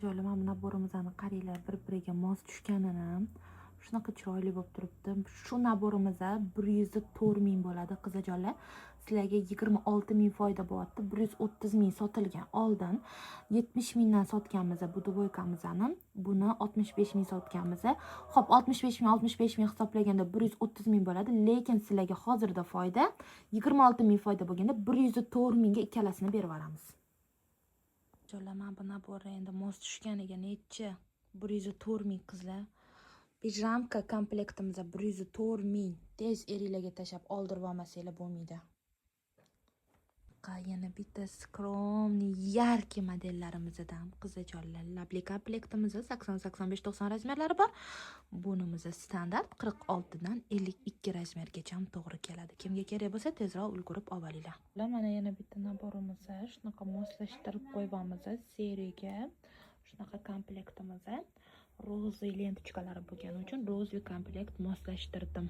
Jonlar, mana bu набор imizni qaranglar, bir-biriga mos tushganini. Shunaqa chiroyli bo'lib turibdi. Shu набор imiz 104 000 bo'ladi, qizajonlar. Sizlarga 26 000 foyda bo'lyapti. 130 000 sotilgan oldin. 70 000 dan sotganmiz bu двойка mizni. Buni 65 000 sotganmiz. Xo'p, 65 000, 65 000 hisoblaganda 130 000 bo'ladi, lekin sizlarga hozirda foyda 26 000 foyda bo'lganda 104 000 ga ikkalasini berib yuboramiz. Jonlar, mana bu набор endi mos tushganiga nechi? 104 000, qizlar. Пижамка komplektimiz 104 000. Tez eringlarga tashlab oldirib olmasanglar bo'lmaydi. Yana bitta скромный, яркий modellarimizdan, qizajonlar. Labli komplektimiz 80, 85, 90 razmerlari bor. Bunimiz standart 46 dan 52 razmergacha to'g'ri keladi. Kimga kerak bo'lsa, tezroq ulgurib olinglar. Mana yana bitta набор imiz shunaqa moslashtirib qo'yamiz seriyaga. Shunaqa komplektimiz розовый ленточка lari bo'lgani uchun розовый komplekt moslashtirdim.